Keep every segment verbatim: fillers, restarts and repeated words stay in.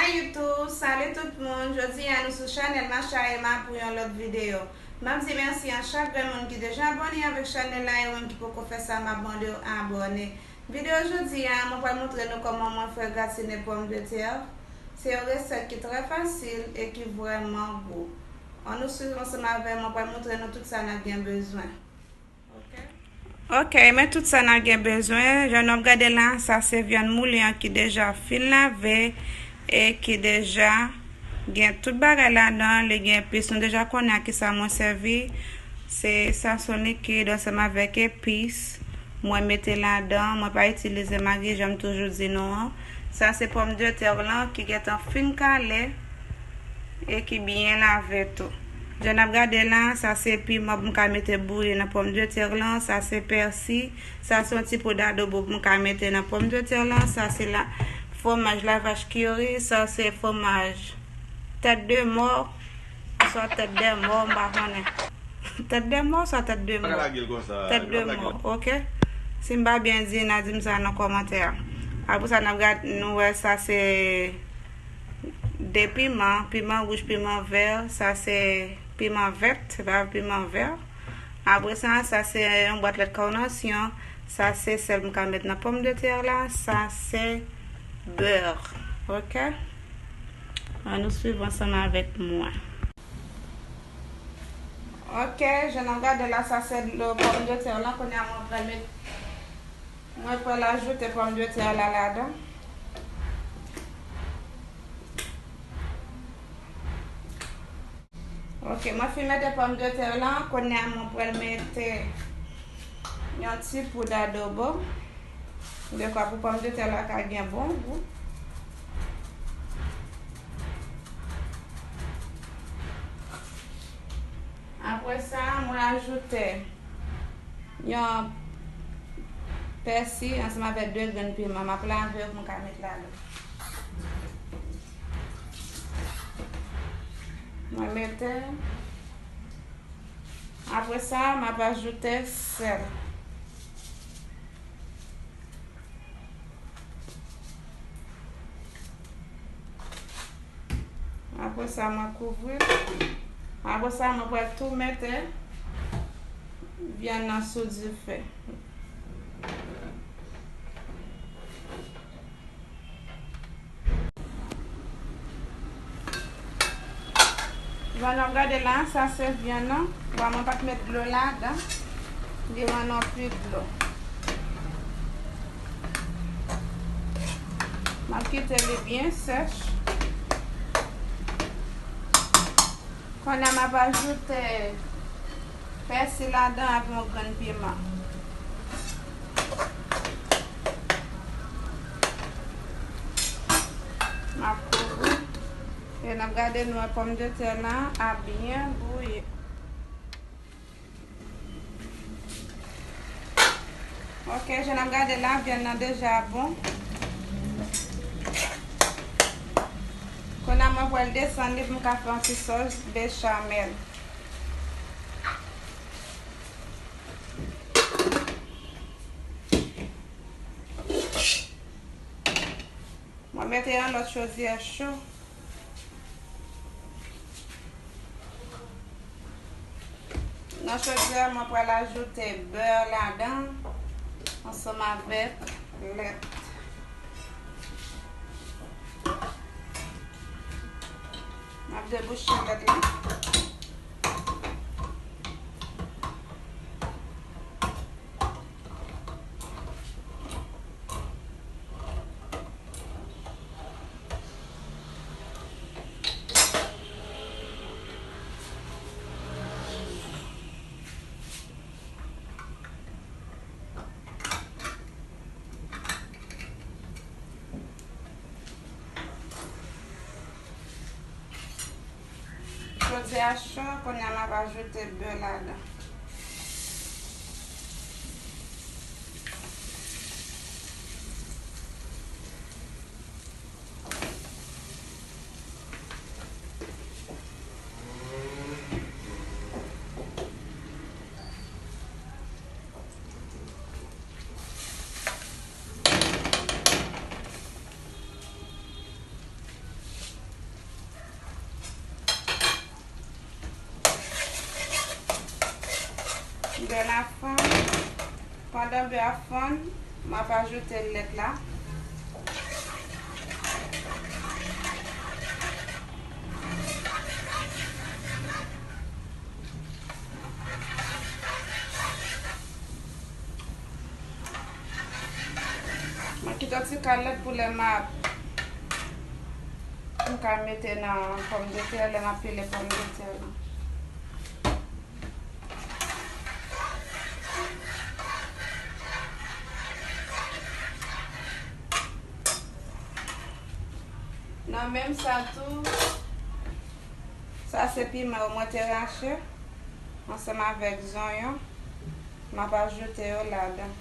Hi YouTube, salut tout moun. Jodi a nou sou chanèl Masha Emma pou yon lòt videyo. M ap di mèsi a chak grenn moun ki deja abòne avèk chanèl la e ou menm ki poko fè sa, m ap mande w abòne. Videyo jodi a, mwen pral montre nou kòman mwen fè gratine pòmdetè. Se yon resèt ki trè fasil e ki vrèman gou. Ann nou swiv ansanm avè m, mwen pral montre nou tout sa n ap gen bezwen. Ok, men tout sa n ap gen bezwen. Jan n ap gade la, sa se vyann moule an ki deja fin lave e ki deja gen tout bagay ladan. Li gen epis, nou deja konnen a kisa mwen sèvi. Se sazon likid ansanm avèk epis. Mwen mete ladan, mwen pa itilize magi, jan m toujou di nou an. Sa se pòmdetè lan ki gentan fin kale e ki byen lave tou. Jan n ap gade la, sa se piman pou m ka mete bouyi nan pòmdetè lan, sa se pèsi, sa se yon ti poud adobo pou m ka mete nan pòmdetè lan, sa se la, fwomaj lavach kiri, sa se fwomaj tèt de mò, oswa tèt de mò, m pa konnen. Tèt de mò, oswa tèt de mò? Tèt de mò, ok. Si m pa byen di, n a di m sa nan kòmantè a. Apre sa, n ap gade, nou wè sa se de piman, piman wouj, piman vè, sa se piman vèt, se pa piman vè. Apre sa, sa se yon bwat lèt kanasyon, sa se sèl m ka met nan pòmdetè la, sa se bè. Ok? Ann nou swiv ansanm avèk mwen. Ok, jan n ap gade la, sa se dlo pòmdetè lan. Kounye a mwen pral met, mwen pral ajoute pòmdetè la ladan. Ok, mwen fin mete pòmdetè lan, kounye a mwen pral mete yon ti poud adobo. Dekwa pou pòmdetè la ka gen bon gou. Apre sa, mwen ajoute yon pèsi ansanm avèk de grenn piman. M ap lave yo pou m ka met ladan. Mwen mete. Apre sa, m ap ajoute sèl. Apre sa, mwen kouvri l. Apre sa, mwen pral tou mete vyann nan sou dife. Jan n ap gade la, sa se vyann nan. Bon, mwen pa t met dlo ladan. Li rann anpil dlo. M ap kite li byen sèch. Kounye a m ap ajoute pèsi ladan ak yon grenn piman. M ap kouvri. E n ap gade nou wè pòmdetè lan ap byen bouyi. Ok, jan n ap gade la, vyann nan deja bon. Kounye a mwen pral desann li pou m ka fè yon ti sòs bechamel. Mwen mete yon lòt chodyè cho. Nan chodyè a, mwen pral ajoute bè ladan ansanm avèk lèt. M ap debouche lèt la. Chodyè a cho, kounye a m ap ajoute bè ladan. Bè la fonn. Pandan bè a fonn, m ap ajoute lèt la. Mwen kite yon ti kal lèt pou lè m ap, pou m ka mete nan pòmdetè, lè m ap pile pòmdetè la. Nan menm sa tou, sa se piman yo mwen te rache ansanm avèk zonyon. M ap ajoute yo ladan.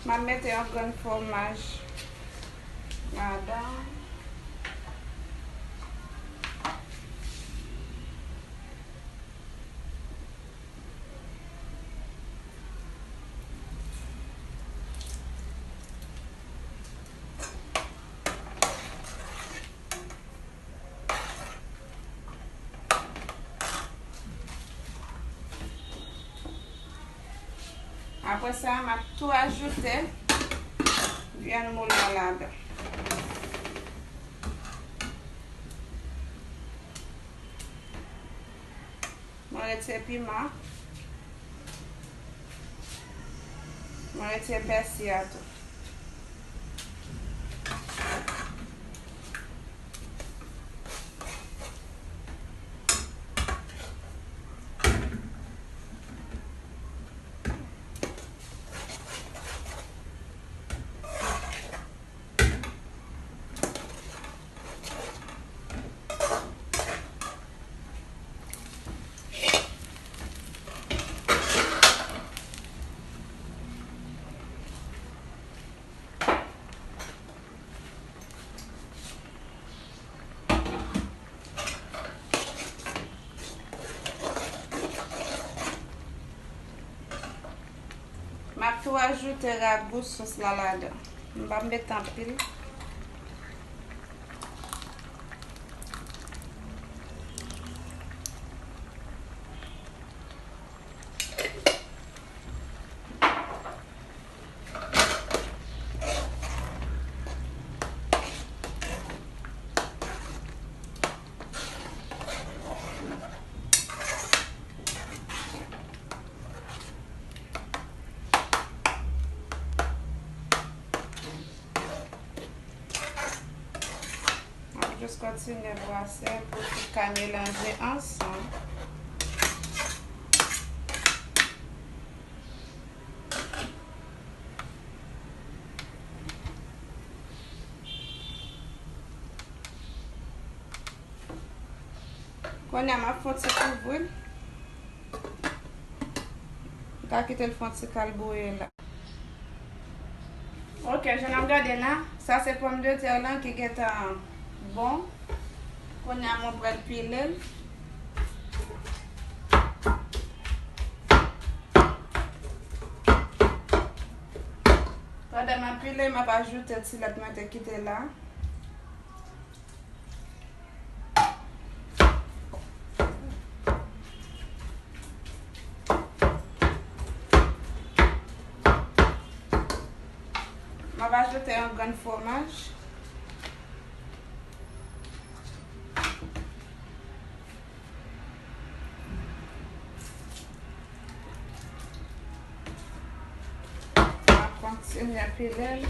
M ap mete yon grenn fwomaj ladan. Apre sa, m ap tou ajoute vyann moul la ladan. Mwen retire piman. Mwen retire pèsi a tou. M ap tou ajoute ragou sos la ladan. M p ap met anpil. M ap jis kontinye brase pou tout ka melanje ansanm. Kounye a, m ap fè yon ti kouvri l. M ka kite l fè yon ti kal bouyi la. Ok, jan n ap gade la, sa se pòmdetè lan ki gentan bon. Kounye a, mwen pral pile l. Pandan m ap pile, m ap ajoute ti lèt mwen te kite la. M ap ajoute yon grenn fwomaj. M ap kontinye pile l.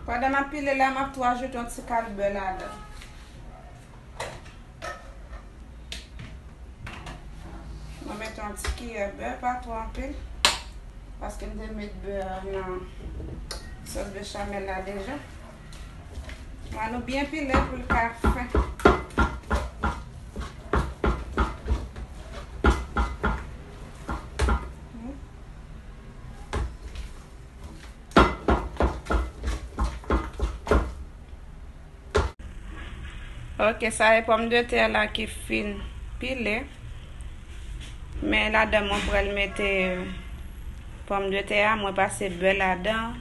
Pandan m ap pile la, m ap tou ajoute yon ti kal bè ladan. kiyè bè, pa twò anpil, paske m te met bè nan sòs bechamel la deja. Pran nou byen pile pou l ka fen. Ok, sa e pòmdetè la ki fin pile. Men ladan mwen pral mete pòmdetè a, mwen pase bè ladan,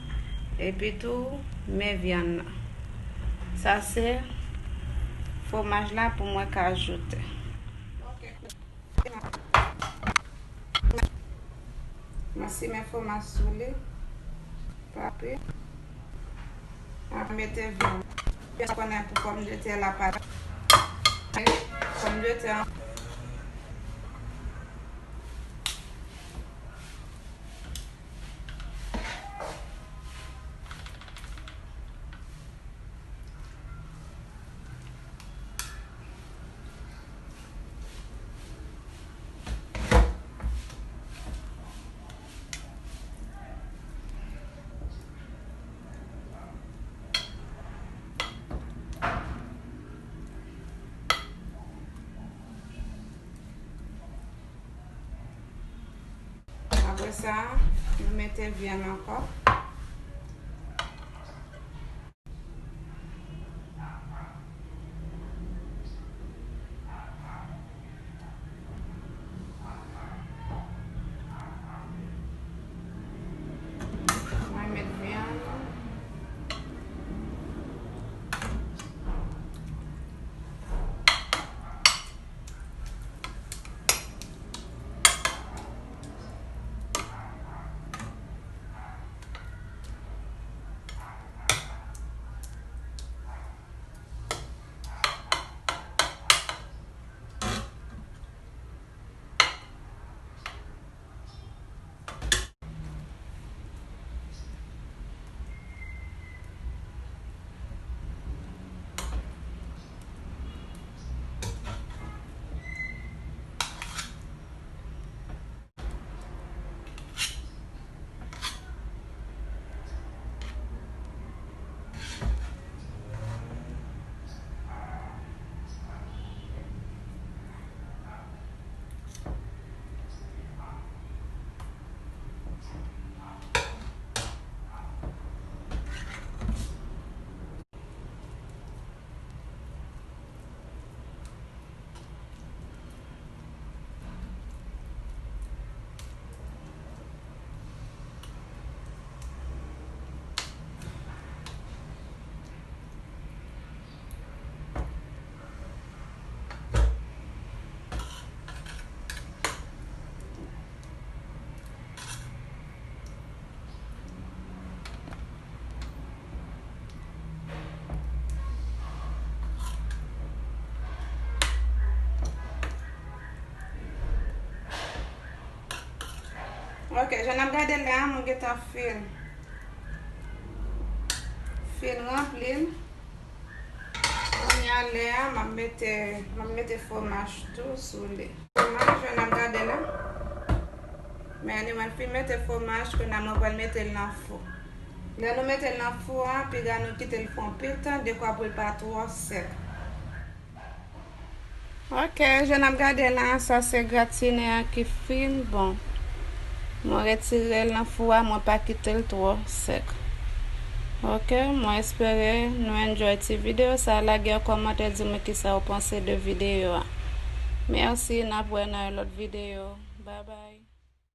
epi tou men vyann nan. Sa se fwomaj la pou mwen ka ajoute. Mwen simen fwomaj sou li. Papi. Ap mete vyann. Vyann konnen pou pòmdetè la pa. Pòmdetè an. Apre sa, nou mete vyann ankò. Mwen met vyann. Ok, jan n ap gade la, mwen gentan fin, fin ranpli l. Kounye a lè a, m ap mete, m ap mete fwomaj tou sou li. Fwomaj, jan n ap gade la. Men anyway, mwen fin mete fwomaj, kounye a mwen pral mete l nan fou. Lè nou mete l nan fou a, piga nou kite l fè yon pil tan, dekwa pou l pa twò sèk. Ok, jan n ap gade la, sa se gratinen an ki fin bon. Mwen retire l nan fou a, mwen pa kite l twò sèk. Ok, mwen espere nou enjoy ti videyo sa. Lage yon kòmantè, di mwen kisa w panse de videyo a. Mèsi, n ap wè nan yon lòt videyo. Bye bye.